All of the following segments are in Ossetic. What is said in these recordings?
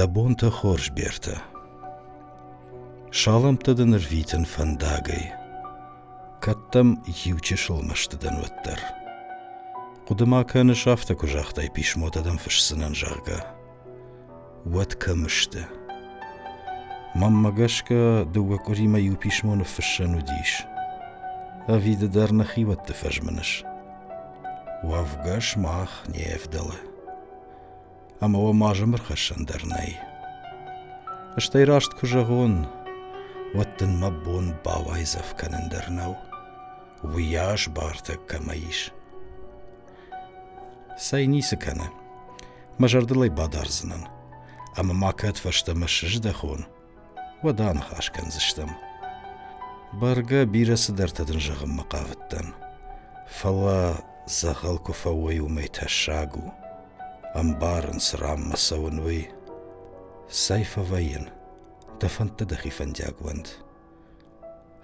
Дӕ бонтӕ хорз, Бертӕ. Салӕмттӕ дын ӕрвитын фӕндагӕй. Кӕд дӕм иу чысыл мӕсты дӕн уӕддӕр. Хъуыды ма кӕныс, афтӕ куы загътай писмотӕ дӕм фысдзынӕн, зӕгъгӕ. Уӕд кӕм сты? Мӕнмӕ гӕсгӕ, дыууӕ къуыримӕ иу писмо ныффыссӕн уыдис. Ӕви ды дӕр нӕхиуӕтты фӕзмыныс? Уӕвгӕ сымах не вдӕлы. Ӕмӕ уӕм азым ӕрхӕссӕн дӕр нӕй. Стӕй раст куы зӕгъон, уӕд дын мӕ бон бауайдзӕф кӕнын дӕр нӕу, уыйас бартӕ кӕмӕ ис. Цӕй ницы кӕны, мӕ зӕрдыл ӕй бадардзынӕн, ӕмӕ ма кӕд фӕстӕмӕ сыздӕхон, уӕд аныхас кӕндзыстӕм. Бӕргӕ бирӕ цыдӕртӕ дын зӕгъынмӕ хъавыдтӕн, фӕлӕ дзӕгъӕл куы фӕуой, уымӕй тӕссаг у. Ӕмбарын, цы ранмӕ цӕуын, уый. Цӕй фӕвӕййын, дӕ фӕндтӕ дӕхи фӕндиаг уӕнт.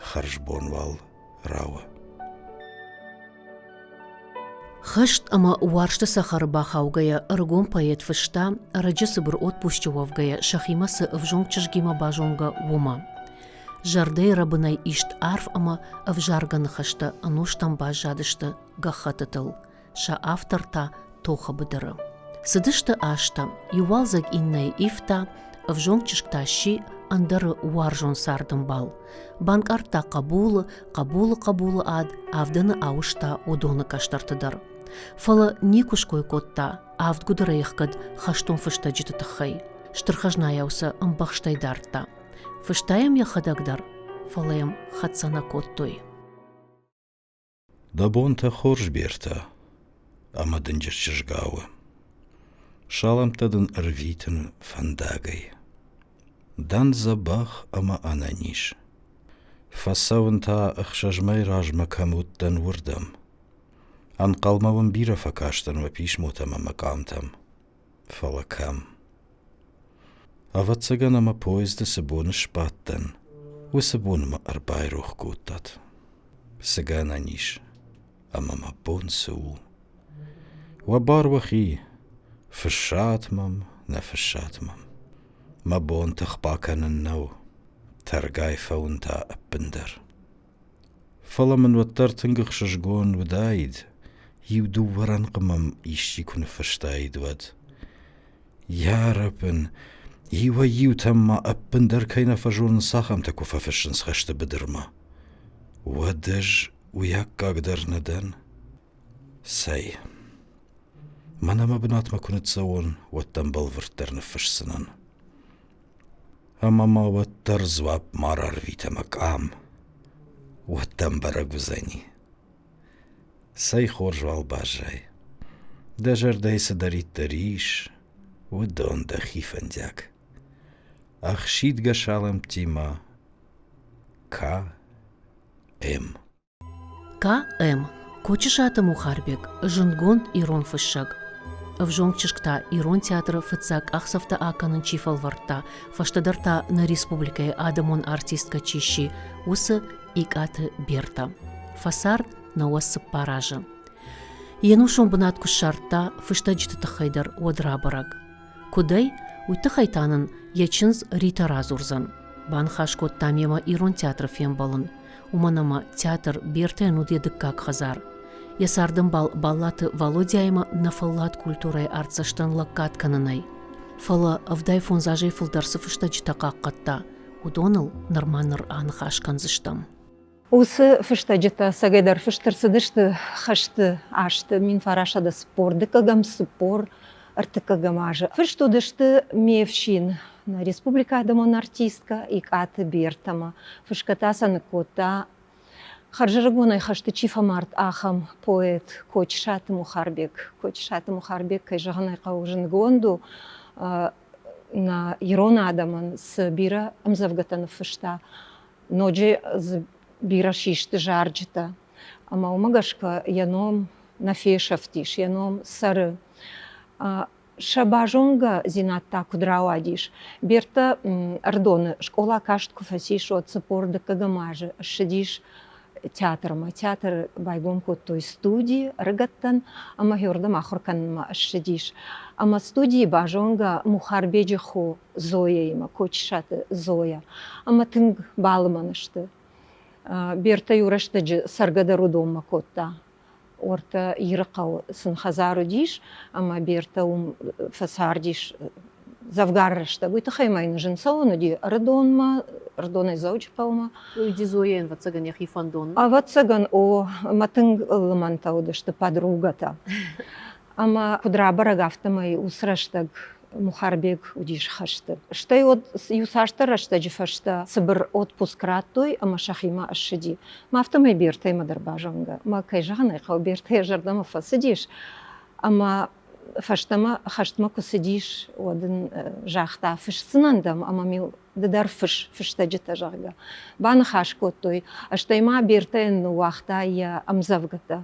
Хӕрзбон уал рауа. Хӕст ӕмӕ уарзты цӕхӕры бахаугӕйӕ ӕрыгон поэт фыста, ӕрӕджы цыбыр отпусчы уӕвгӕйӕ сӕхимӕ цы ӕвзонг чызгимӕ базонгӕ, уымӕ. Зӕрдӕйы рӕбынӕй ист арф ӕмӕ ӕвзаргӕ ныхӕстӕ ӕнустӕм баззадысты гӕххӕттытыл, сӕ автор та тохы быдыры. Цыдысты азтӕ, иу уалдзӕг иннӕйы ивта, ӕвзонг чызг та сси ӕндӕры уарзон цардӕмбал. Банкъардта хъӕбулы, хъӕбулы хъӕбулы ад, авдӕны ауызта уыдоны кӕстӕрты дӕр. Фӕлӕ никуы ской кодта авд гуыдырӕй ӕхгӕд хӕстон фыстӕджыты тыххӕй. Стыр хӕзнайау сӕ ӕмбӕхстӕй дардта. Фыста йӕм йӕхӕдӕг дӕр, фӕлӕ йӕм хӕццӕ нӕ кодтой. Дӕ бонтӕ хорз, Бертӕ, ӕмӕ дынджыр чызгауы. Салӕмттӕ дын ӕрвитын фӕндагӕй. Дӕн дзӕбӕх ӕмӕ ӕнӕниз. Фӕцӕуын та ӕхсӕз мӕйы размӕ кӕм уыдтӕн, уырдӕм. Ӕнхъӕлмӕ уын бирӕ фӕкастӕн уӕ писмотӕм ӕмӕ къамтӕм. Фӕлӕ кӕм? Ӕвӕццӕгӕн ӕмӕ поезды цы бон сбадтӕн, уыцы бон мӕ ӕрбайрох кодтат. Цы гӕнӕн ис ӕмӕ мӕ бон цы у? Уӕ бар уӕхи, фыссат мӕм, нӕ фыссат мӕм. Мӕ бон тых бакӕнын нӕу, тӕргай фӕуын та ӕппындӕр. Фӕлӕ мын уӕддӕр тынг ӕхсызгон уыдаид, иу-дыууӕ рӕнхъы мӕм исчи куы ныффыстаид, уӕд. Йарӕбын, иуӕй-иутӕм ма ӕппындӕр кӕй нӕ фӕзонынц, ахӕмтӕ куы фӕфыссынц хӕсты быдырмӕ. Уӕд ӕз уый аккаг дӕр нӕ дӕн. Цӕй, мӕнӕ мӕ бынатмӕ куы ныццӕуон, уӕд дӕм бӕлвырддӕр ныффысдзынӕн. Ӕмӕ ма уӕддӕр дзуапп ма рарвит ӕмӕ къам, уӕд дӕм бӕрӕг уыдзӕни. Цӕй хорз уал баззай. Дӕ зӕрдӕйы цыдӕриддӕр ис, уыдон дӕхи фӕндиаг. Ӕхсидгӕ салӕмттимӕ К. М. К.М. Кочысаты Мухарбег, зындгонд ирон фыссӕг. Ӕвзонг чызг та ирон театры фыццаг къахдзӕфтӕ акӕнын чи фӕлвӕрдта, фӕстӕдӕр та нӕ республикӕйы адӕмон артисткӕ чи сси, уыцы Икъаты Бертӕ. Фӕцард 94 азы. Йе нусон бынат куы ссардта, фыстӕджыты тыххӕй дӕр уӕд рабӕрӕг. Куыдӕй, уый тыххӕй та нын йӕ чындз Ритӕ радзурдзӕн. Баныхас кодтам йемӕ ирон театры фембӕлын. Уымӕн ӕмӕ театр Бертӕйӕн уыд йӕ дыккаг хӕдзар. Йӕ цардӕмбал Баллаты Валодяимӕ нӕ фӕллад культурӕйы артдзӕстӕн лӕггад кӕнынӕй. Фӕлӕ 75 азӕй фылдӕр цы фыстӕджытӕ хъахъхъӕдта, уыдоныл нырма ныр аныхас кӕндзыстӕм. Уыцы фыстӕджытӕ ӕцӕгӕйдӕр фыст ӕрцыдысты хӕсты азты 1942 44 азы. Фыст уыдысты ме фсин, нӕ республикӕйы адӕмон артисткӕ Икъаты Бертӕмӕ. Фысгӕ та сӕ ныккодта хӕрзӕрыгонӕй хӕсты чи фӕмард, ахӕм поэт Кочысаты Мухарбег. Кочысаты Мухарбег, кӕй зӕгъын ӕй хъӕуы, зындгонд у. Нӕ ирон адӕмӕн цы бирӕ ӕмдзӕвгӕтӕ ныффыста, ноджы дзы бирӕ систы зарджытӕ. Ӕмӕ уымӕ гӕсгӕ йӕ ном нӕ фесӕфтис, йӕ ном цӕры. Сӕ базонгӕдзинад та куыд рауадис? Бертӕ Ӕрыдоны скъола каст куы фӕцис, уӕд 42 азы ссыдис театрмӕ. Театр байгом кодтой студи ӕрыгӕттӕн ӕмӕ уырдӕм ахуыр кӕнынмӕ ссыдис. Ӕмӕ студийы базонгӕ Мухарбеджы хо Зояимӕ, Кочысаты Зоя. Ӕмӕ тынг балымӕн сты. Бертӕ иу рӕстӕджы цӕргӕ дӕр уыдонмӕ кодта. Уӕртӕ Ирыхъӕуы сын хӕдзар уыдис, ӕмӕ Бертӕ уым фӕцардис дзӕвгар рӕстӕг. Уый тыххӕй ма йын зын цӕуын уыди Ӕрыдонмӕ, Ӕрыдонӕй Дзӕуджыхъӕумӕ. Уыди Зояйӕн, ӕвӕццӕгӕн, йӕхи фӕндон. Ӕвӕццӕгӕн, о, мӕ тынг лымӕнтӕ уыдысты, подругӕтӕ. Ӕмӕ куыд рабӕрӕг, афтӕмӕй уыцы рӕстӕг Мухарбег уыдис хӕсты. Стӕй уӕд иуцасдӕр рӕстӕджы фӕстӕ цыбыр отпуск радтой ӕмӕ сӕхимӕ ссыди. Мӕ афтӕмӕй Бертӕимӕ дӕр базонгӕ. Мӕ кӕй зӕгъын ӕй хъӕуы, Бертӕ йӕ зӕрдӕмӕ фӕцыдис ӕмӕ фӕстӕмӕ хӕстмӕ куы цыдис, уӕд ын загъта, фысдзынӕн дӕм ӕмӕ мил ды дӕр фыс фыстӕджытӕ, зӕгъгӕ. Баныхас кодтой. Стӕй ма Бертӕйӕн ныууагъта йӕ ӕмдзӕвгӕтӕ.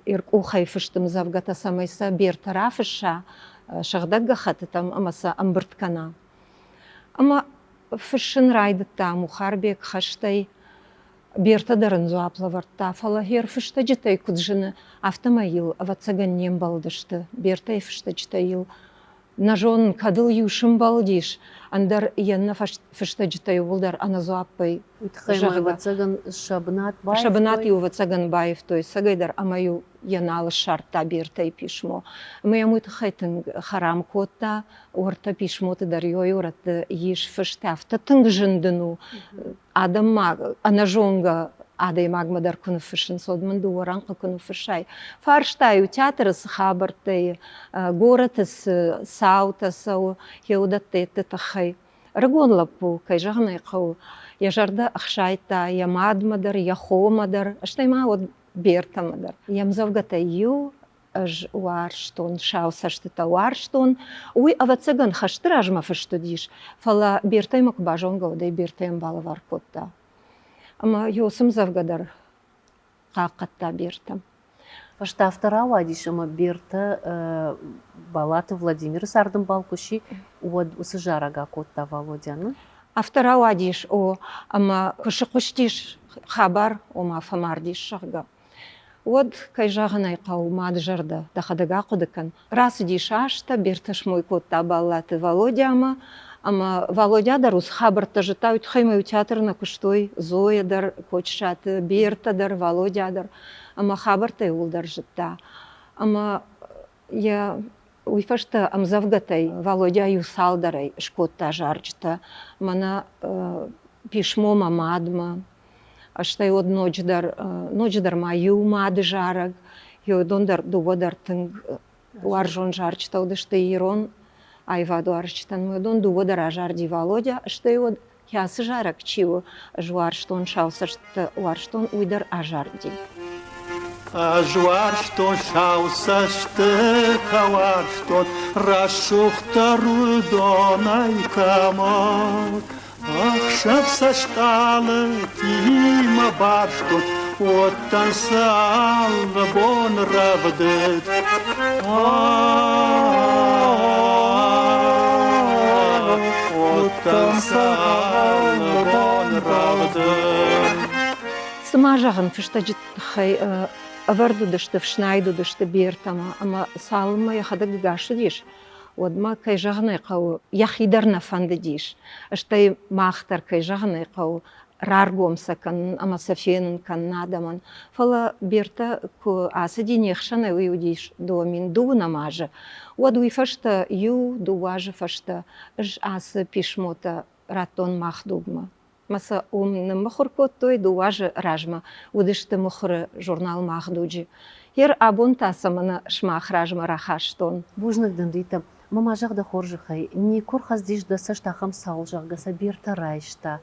Ир къухӕй фыст ӕмдзӕвгӕтӕ, цӕмӕй сӕ Бертӕ рафысса сыгъдӕг гӕххӕттытӕм ӕмӕ сӕ ӕмбырд кӕна. Ӕмӕ фыссын райдыдта Мухарбег хӕстӕй. Бертӕ дӕр ын дзуапп лӕвӕрдта, фӕлӕ йе рфыстӕджытӕй куыд зыны, афтӕмӕй йыл, ӕвӕццӕгӕн, не мбӕлдысты. Бертӕйы фыстӕджытӕ йыл Нӕ зонын, кӕд ыл-иу сымбӕлдис, ӕндӕр йе ннӕ фыстӕджытӕ иууылдӕр ӕнӕдзуаппӕй. Уый тыххӕй ма, ӕвӕццӕгӕн, сӕ бынат баивтой. Сӕ бынат-иу, ӕвӕццӕгӕн, баивтой цӕгӕйдӕр ӕмӕ-иу йӕ нал ссардта Бертӕйы писмо. Ӕмӕ йӕм уый тыххӕй тынг хӕрам кодта. Уӕртӕ писмоты дӕр иуӕй-иу рӕтты ис фыст, афтӕ тынг зын дын у. Адӕм ма ӕнӕзонгӕ адӕймагмӕ дӕр куы ныффыссынц, уӕд мын дыууӕ рӕнхъы куы ныффыссай. Фарста-иу театры цы хабӕрттӕ и, горӕты цы цаутӕ цӕуы, йе уыдӕтты тыххӕй. Ӕрыгон лӕппу, кӕй зӕгъын ӕй хъӕуы, йӕ зӕрдӕ ӕхсайдта йӕ мадмӕ дӕр, йӕ хомӕ дӕр, стӕй ма уӕд Бертӕмӕ дӕр. Йе мдзӕвгӕтӕй иу ӕз уарзтон, сау цӕстытӕ уарзтон. Уый, ӕвӕццӕгӕн, хӕсты размӕ фыст уыдис, фӕлӕ Бертӕимӕ куы базонгӕ, уӕд ӕй Бертӕйӕн балӕвар кодта. Ӕмӕ уыцы ӕмдзӕвгӕ дӕр хъахъхъӕдта Бертӕ. Фӕстӕ афтӕ рауадис, ӕмӕ Бертӕ Балаты Владимиры цардӕмбал куы сси, уӕд уыцы зарӕг акодта Валодяны. Афтӕ рауадис, о, ӕмӕ куы сыхъуыстис хабар, ома фӕмардис, зӕгъгӕ, уӕд, кӕй зӕгъын ӕй хъӕуы, мады зӕрдӕ дӕхӕдӕг ахъуыды кӕн. Рацыдис азтӕ, Бертӕ смой кодта Баллаты Валодямӕ, ӕмӕ Валодя дӕр уыцы хабӕрттӕ зыдта, уый тыххӕй ма иу театры нӕ куыстой Зоя дӕр, Кочысаты Бертӕ дӕр, Валодя дӕр, ӕмӕ хабӕрттӕ иууылдӕр зыдта. Ӕмӕ йӕ уый фӕстӕ ӕмдзӕвгӕтӕй Валодя иу цалдӕрӕй скодта зарджытӕ. Мӕнӕ писмо мӕ мадмӕ, стӕй уӕд ноджыдӕр, ноджыдӕр ма иу мады зарӕг, уыдон дӕр дыууӕ дӕр тынг уарзон зарджытӕ уыдысты ирон аивадуарзджытӕн. Уыдон дыууӕ дӕр азарди Валодя, стӕй уӕд кӕцы зарӕг чи у, ӕз уарзтон сау цӕстытӕ уарзтон, уый дӕр азарди. Ӕз уарзтон сау цӕстытӕ уарзтон, рӕсугъддӕр уыдонӕй кӕмӕн. Ӕхсӕв сӕ стъалытимӕ барстон, уыдтӕн сӕ алы бон рӕвдыд. Уыдтӕн сӕ алы бон рӕвдыд. Цыма зӕгъын, фыстӕджыты тыххӕй ӕвӕрд уыдысты, ӕфснайд уыдысты Бертӕмӕ, ӕмӕ цалынмӕ йӕхӕдӕг ӕгас уыдис, уӕдмӕ, кӕй зӕгъын ӕй хъӕуы, йӕхи дӕр нӕ фӕндыдис, стӕй мах дӕр, кӕй зӕгъын ӕй хъӕуы, раргом сӕ кӕнын ӕмӕ сӕ фенын кӕнын адӕмӕн. Фӕлӕ Бертӕ куы ацыди не хсӕнӕй, уый уыдис домин дыууынӕм азы, уӕд уый фӕстӕ иу-дыууӕ азы фӕстӕ ӕз ацы писмотӕ радтон Мах дугмӕ. Мӕ сӕ уым ныммыхуыр кодтой, дыууӕ азы размӕ уыдысты мыхуыры журнал Мах дуджы. Ер абон та сӕ мӕнӕ сымах размӕ рахастон. Бузныг дын, Ритӕ. Мӕ ма зӕгъ дӕ хорзӕхӕй, никуы рхӕцдис дӕ цӕст ахӕм цауыл, зӕгъгӕ, сӕ биртӕ райста.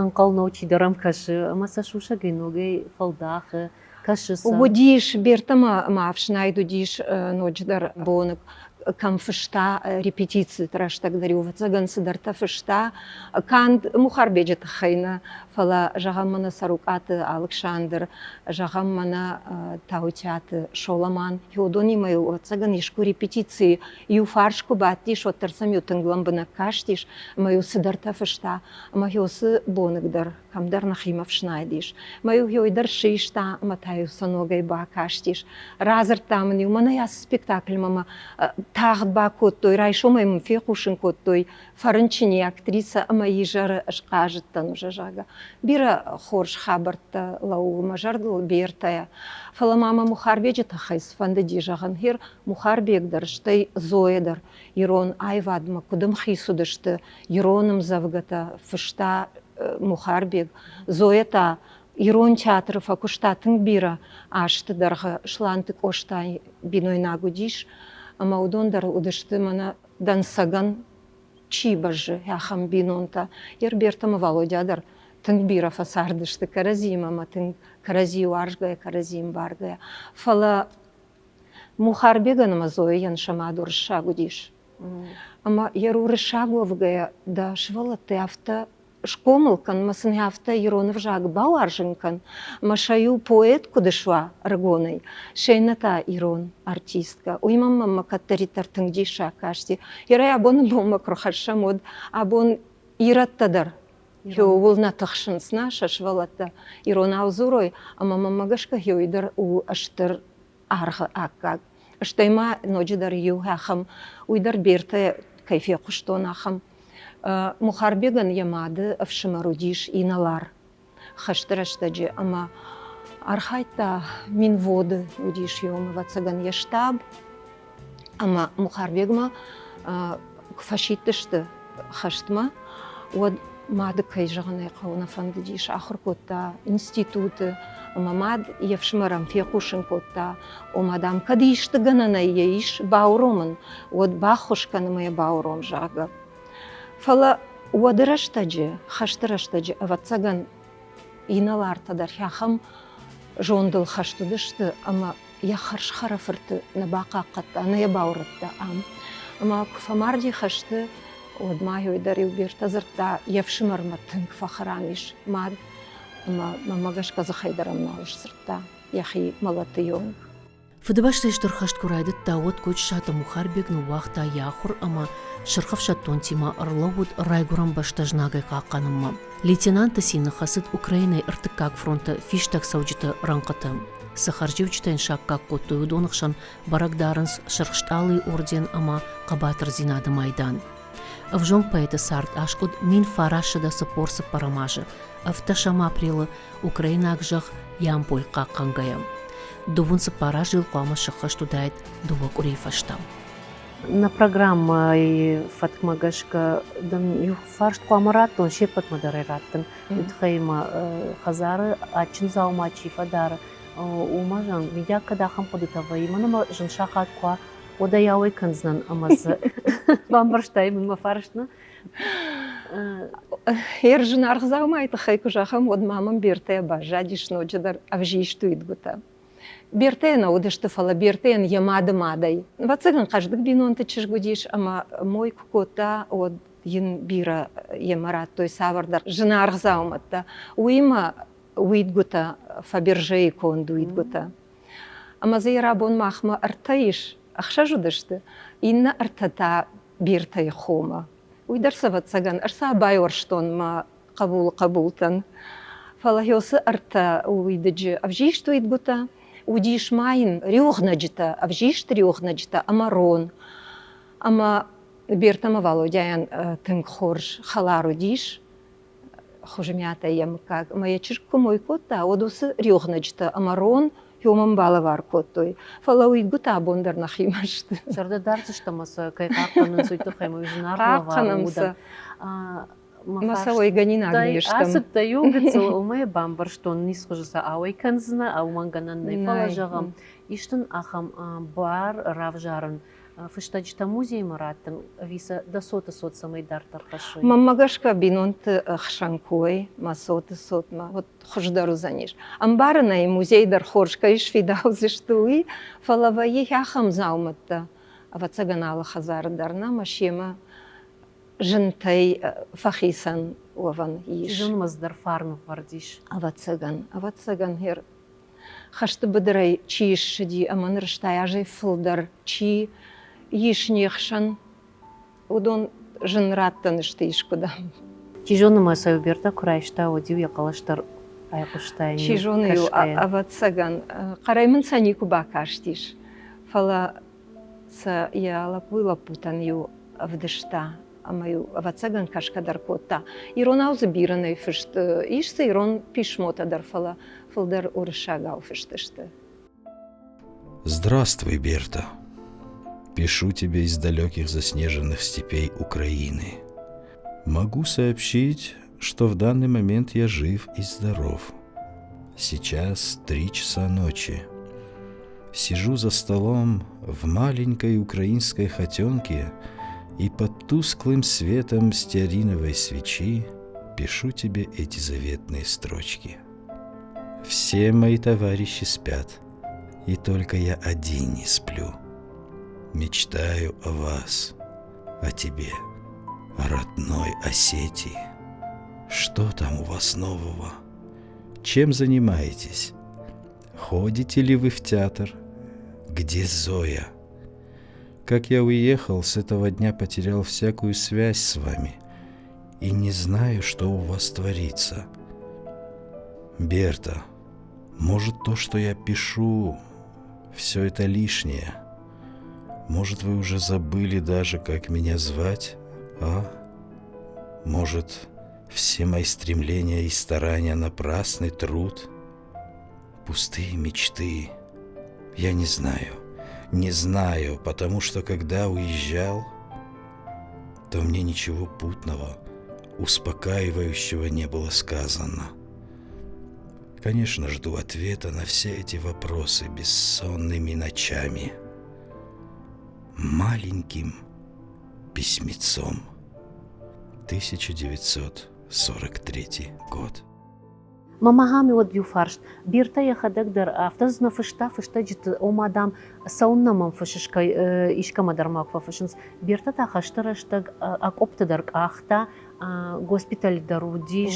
Ӕнхъӕл нӕу, чидӕр ӕм кӕсы, ӕмӕ сӕ сусӕгӕй ногӕй фӕлдахы, кӕсы сӕм. Уыдис, Бертӕ ма ӕфснайд уыдис ноджыдӕр боныг. кӕм фыста репетициты рӕстӕг дӕр-иу ӕвӕццӕгӕн цыдӕртӕ фыста. Канд Мухарбеджы тыххӕй нӕ, фӕлӕ, зӕгъӕм, мӕнӕ Цӕрукъаты Алыксандр, зӕгъӕм, мӕнӕ Таутиаты Соламан, уыдонимӕ-иу, ӕвӕццӕгӕн, искуы репетицийы иу фарс куы бадтис, уӕддӕр сӕм-иу тынг лӕмбынӕг кастис ӕмӕ-иу цыдӕртӕ фыста. Ӕмӕ уыцы боныг дӕр кӕмдӕр нӕхимӕ фснайд ис. Мӕ-иу уый дӕр систа ӕмӕ та-иу сӕ ногӕй бакастис. Радзырдта мын-иу, мӕнӕ ацы спектакльмӕ мӕ тагъд бакодтой, райсомӕй мын фехъусын кодтой, фӕрынчыни актрисӕ ӕмӕ изӕры схъазыдтӕн уже, зӕгъгӕ. Бирӕ хорз хабӕрттӕ лӕууы мӕ зӕрдыл Бертӕйӕ. Фӕлӕ ма мӕ Мухарбеджы тыххӕй цыфӕндыди зӕгъын. Гъер Мухарбег дӕр, стӕй Зоя дӕр ирон аивадмӕ куыд ӕмхиц уыдысты, ирон ӕмдзӕвгӕтӕ фыста Мухарбег. Зоя та ирон театры фӕкуыста тынг бирӕ азты дӕргъы. Сланты Къостайы бинойнаг уыдис, ӕмӕ уыдон дӕр уыдысты мӕнӕ дӕнцӕгӕн чи бӕззы, ахӕм бинонтӕ. Ерберт ӕмӕ Валодя дӕр тынг бирӕ фӕцардысты кӕрӕдзиимӕ ӕмӕ тынг кӕрӕдзи уарзгӕйӕ, кӕрӕдзи ӕмбаргӕйӕ. Фӕлӕ Мухарбегӕн ӕмӕ Зояйӕн сӕ мад уырыссаг уыдис. Ӕмӕ йӕ уырыссаг уӕвгӕйӕ дӕ сывӕллӕтты афтӕ схъомыл кӕн ӕмӕ сын афтӕ ирон ӕвзаг бауарзын кӕн, ӕмӕ сӕ иу поэт куыд суа ӕрыгонӕй, се иннӕ та ирон артисткӕ. Уый мӕм мӕнмӕ кӕддӕриддӕр тынг диссаг касти. Ирӕй абоны бонмӕ куы рхӕссӕм, уӕд абон ирӕттӕ дӕр ууыл нӕ тыхсынц, нӕ сӕ сывӕллӕттӕ иронау дзурой, ӕмӕ мӕнмӕ гӕсгӕ уый дӕр у стыр аргъы аккаг. Стӕй ма ноджыдӕр иу ахӕм, уый дӕр Бертӕ кӕй фехъуыстон, ахӕм. Мухарбегӕн йӕ мады ӕфсымӕр уыдис инӕлар хӕсты рӕстӕджы ӕмӕ архайдта Минводы, уыдис йӕм, ӕвӕццӕгӕн, йе штаб. Ӕмӕ Мухарбегмӕ куы фӕсидтысты хӕстмӕ, уӕд мады, кӕй зӕгъын ӕй хъӕуы, нӕ фӕндыдис. Ахуыр кодта институты ӕмӕ мад йе фсымӕрӕн фехъусын кодта, ома, дам, кӕд исты гӕнӕнӕй йӕ ис бауромын, уӕд баххуыс кӕн ӕмӕ йӕ бауром, зӕгъгӕ. Фӕлӕ уӕды рӕстӕджы, хӕсты рӕстӕджы, ӕвӕццӕгӕн, инӕлартӕ дӕр ахӕм зондыл хӕст уыдысты ӕмӕ йӕ хӕрзхӕрӕфырты нӕ бахъахъхъӕдта, нӕ йӕ баурӕдта ам. Ӕмӕ куы фӕмарди хӕсты, уӕд ма уый дӕр иу биртӕ дзырдта, йе фсымӕрмӕ тынг фӕхӕрам ис мад, ӕмӕ мӕнмӕ гӕсгӕ дзыхӕй дӕр ӕм нал сдзырдта йӕхи мӕлӕты онг. Фыдыбӕстӕйы Стыр хӕст куы райдыдта, уӕд Кочысаты Мухарбег ныууагъта йӕ ахуыр ӕмӕ сырхӕфсӕддонтимӕ ӕрлӕууыд райгуырӕн бӕстӕ знагӕй хъахъхъӕнынмӕ. Лейтенанты цины хӕцыд Украинӕйы ӕртыккаг фронты фистӕгцӕуджыты рӕнхъыты. Цы хӕрзиуджытӕ йын саккаг кодтой, уыдоны хсӕн бӕрӕг дарынц Сырх Стъалыйы орден ӕмӕ Хъӕбатырдзинады майдан. Ӕвзонг поэты цард аскъуыд 1944 азы, ӕвддӕсӕм апрелы украинаг зӕхх Ямполь хъахъхъӕнгӕйӕ. Дыууын цыппар азы йыл хъуамӕ сӕххӕст уыдаид дыууӕ къуырийы фӕстӕ. Нӕ программӕйы фӕткмӕ гӕсгӕ дын иу фарст хъуамӕ раттон, се ппӕтмӕ дӕр ӕй раттын. Уый тыххӕй мӕ хӕдзары адджын дзаума чи фӕдары, уымӕ зӕгъын, мыййаг кӕд ахӕм хъуыдытӕ вӕййы, мӕнӕ мӕ зын сахат куы уа, уӕд ӕй ауӕй кӕндзынӕн ӕмӕ дзы бамбӕрстай мын мӕ фарст, нӕ? Йе зынаргъ дзаумайы тыххӕй куы зӕгъӕм, уӕд ма мӕм Бертӕйӕ баззадис ноджыдӕр ӕвзист уидгуытӕ. Бертӕйӕ нӕ уыдысты, фӕлӕ Бертӕйӕн йӕ мады мадӕй. Ӕвӕццӕгӕн, хъӕздыг бинонты чызг уыдис ӕмӕ мой куы кодта, уӕд йын бирӕ йемӕ радтой цавӕрдӕр зынаргъ дзаумӕттӕ. Уыимӕ уидгуытӕ, Фабержейы конд уидгуытӕ. Ӕмӕ дзы йӕ рабон махмӕ ӕртӕ ис, ӕхсӕз уыдысты, иннӕ ӕртӕ та Бертӕйы хомӕ. Уый дӕр сӕ, ӕвӕццӕгӕн, ӕз сӕ байуӕрстон мӕ хъӕбулы хъӕбултӕн. Фӕлӕ уыцы ӕртӕ уидыджы ӕвзист уидгуытӕ, уыдис ма йын риуыгънӕджытӕ, ӕвзист риуыгънӕджытӕ ӕмӕ рон. Ӕмӕ Бертӕ ӕмӕ Валодяйӕн тынг хорз хӕлар уыдис Хуызмиатӕй йӕ мыггаг. Ӕмӕ йӕ чызг куы мой кодта, уӕд уыцы риуыгънӕджытӕ ӕмӕ рон уымӕн балӕвар кодтой. Фӕлӕ уидгуытӕ абон дӕр нӕхимӕ сты. Зӕрдӕ дардзысты ӕмӕ сӕ кӕй хъахъхъӕнынц, уый тыххӕй ӕмӕ зынаргъ лӕвар у сӕ. Мӕ сӕ уӕйгӕнинаг не стӕм. Ацыдтӕ иу гыццыл, уымӕй бамбӕрстон, ницы хуызы сӕ ауӕй кӕндзынӕ, уымӕн гӕнӕн нӕй. Фӕлӕ, зӕгъӕм, ис дын ахӕм бар равзарын, фыстӕджытӕ музеймӕ раттын ӕви сӕ дӕ цоты цот цӕмӕй дарддӕр хӕссой? Мӕнмӕ гӕсгӕ, бинонты хсӕн куы уой, мӕ цоты цотмӕ, уӕд хуыздӕр уыдзӕнис. Ӕмбарын ӕй, музей дӕр хорз кӕй сфидаудзысты, уый, фӕлӕ вӕййы ахӕм дзаумӕттӕ. Ӕвӕццӕгӕн, алы хӕдзары дӕр нӕ ӕмӕ семӕ зынтӕй фӕхицӕн уӕвӕн ис. Зынмӕ дӕр фарн ӕвӕрд ис. Ӕвӕццӕгӕн, ӕвӕццӕгӕн, хӕсты быдырӕй чи ссыди ӕмӕ ныр стай азӕй фылдӕр чи ис не хсӕн, уыдон зын раттӕн сты искуыдӕм. Чи зоны, мӕ Саубертӕ куы райста, уӕд-иу йӕ хъӕлӕс дӕр айхъуыстай. Чи зоны-иу, ӕвӕццӕгӕн, хъӕрӕй мын сӕ никуы бакастис, фӕлӕ сӕ йӕ лӕппуйы лӕппутӕн-иу ӕвдыста ӕмӕ-иу, ӕвӕццӕгӕн, кӕсгӕ дӕр кодта. Иронау дзы бирӕ нӕй фыст, ис дзы ирон писмотӕ дӕр, фӕлӕ фылдӕр уырыссагау фыст сты. Здравствуй, Берта. Пишу тебе из далеких заснеженных степей Украины. Могу сообщить, что в данный момент я жив и здоров. Сейчас 3 часа ночи. Сижу за столом в маленькой украинской хатенке и под тусклым светом стеариновой свечи пишу тебе эти заветные строчки. Все мои товарищи спят, и только я один не сплю. Мечтаю о вас, о тебе, о родной Осетии. Что там у вас нового? Чем занимаетесь? Ходите ли вы в театр? Где Зоя? Как я уехал, с этого дня потерял всякую связь с вами и не знаю, что у вас творится. Берта, может, то, что я пишу, все это лишнее? Может, вы уже забыли даже, как меня звать, а? Может, все мои стремления и старания напрасный труд? Пустые мечты. Я не знаю. Не знаю, потому что когда уезжал, то мне ничего путного, успокаивающего не было сказано. Конечно, жду ответа на все эти вопросы бессонными ночами. Маленьким письмецом. 1943 год. Мӕ ахӕм уӕд иу фарст. Бертӕ йӕхӕдӕг дӕр афтӕ нӕ фыста фыстӕджыты, ома, дам, цӕуыннӕ мӕм фыссыс, искӕмӕ дӕр ма куы фӕфыссынц. Бертӕ та хӕсты рӕстӕг акъопты дӕр къахта, госпиталь дӕр уыдис,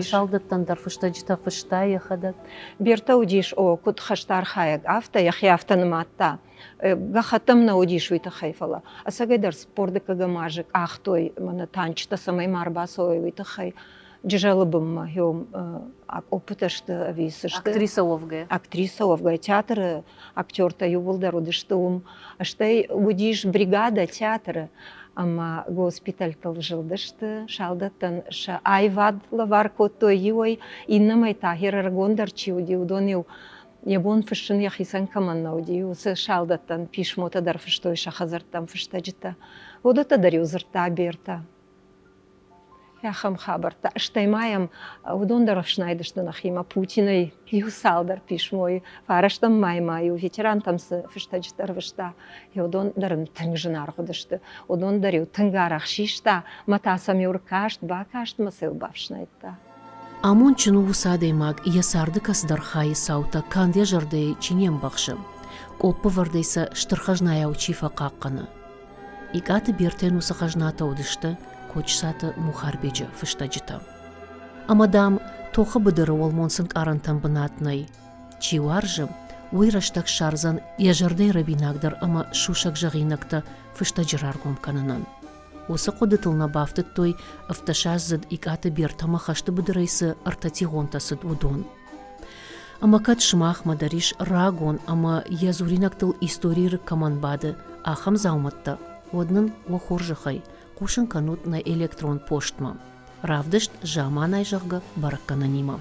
салдӕттӕн дӕр фыстӕджытӕ фыста йӕхӕдӕг. Бертӕ уыдис, о, куыд хӕстархайӕг, афтӕ йӕхи афтӕ нымадта. Гӕххӕттӕм нӕ уыдис уый тыххӕй, фӕлӕ ӕцӕгӕйдӕр 42 азы къахтой мӕнӕ танчытӕ, цӕмӕй ма ӕрбацӕуой, уый тыххӕй. Джызӕлы бынмӕ акъоппытӕ сты ӕви цы сты? Актриса уӕвгӕ. Актриса уӕвгӕ. Театры актертӕ иууылдӕр уыдысты уым. Стӕй уыдис бригадӕ театры ӕмӕ госпитальтыл зылдысты, салдӕттӕн сӕ аивад лӕвар кодтой иуӕй, иннӕмӕй та хирургондӕр чи уыди, уыдон-иу йӕ бон фыссын йӕхицӕн кӕмӕн нӕ уыди, уыцы салдӕттӕн писмотӕ дӕр фыстой сӕ хӕдзӕрттӕм фыстӕджытӕ. Уыдӕттӕ дӕр-иу дзырдта Бертӕ. Ахӕм хабӕрттӕ. Стӕй ма йӕм уыдон дӕр ӕфснайдысты нӕхимӕ Путинӕй иу цалдӕр писмойы. Фарӕстӕм мӕй ма-иу ветерантӕм цы фыстӕджытӕ ӕрвыста, уыдон дӕр ын тынг зынаргъ уыдысты. Уыдон дӕр-иу тынг арӕх систа, мӕ та сӕм-иу ӕркаст, бакаст мӕ сӕ-иу бафснайдта. Амондджын у уыцы адӕймаг, йӕ царды кӕцыдӕр хайы цаутӕ канд йӕ зӕрдӕйы чи не мбӕхсы, къоппывӕрдӕй сӕ стыр хӕзнайау чи фӕхъахъхъӕны. Икъаты Бертӕн уыцы хӕзнатӕ уыдысты Кочысаты Мухарбеджы фыстӕджытӕ. Ӕмӕ, дам, тохы быдыры уӕлмонц ӕнкъарӕнтӕн бынат нӕй. Чи уарзы, уый рӕстӕг ссардзӕн йӕ зӕрдӕйы рӕбинагдӕр ӕмӕ сусӕг зӕгъинӕгтӕ фыстӕджы раргом кӕнынӕн. Уыцы хъуыдытыл нӕ бафтыдтой ӕвддӕсаздзыд Икъаты Бертӕмӕ хӕсты быдырӕй цы ӕртӕтигъонтӕ цыд, уыдон. Ӕмӕ кӕд сымахмӕ дӕр ис рагон ӕмӕ йӕ дзуринӕгтыл историйы рыг кӕмӕн бады, ахӕм дзаумӕттӕ, уӕд нын, уӕ хорзӕхӕй, хъусын кӕнут нӕ электрон постмӕ. Равдыст заманай, зӕгъгӕ, бӕрӕггӕнӕнимӕ.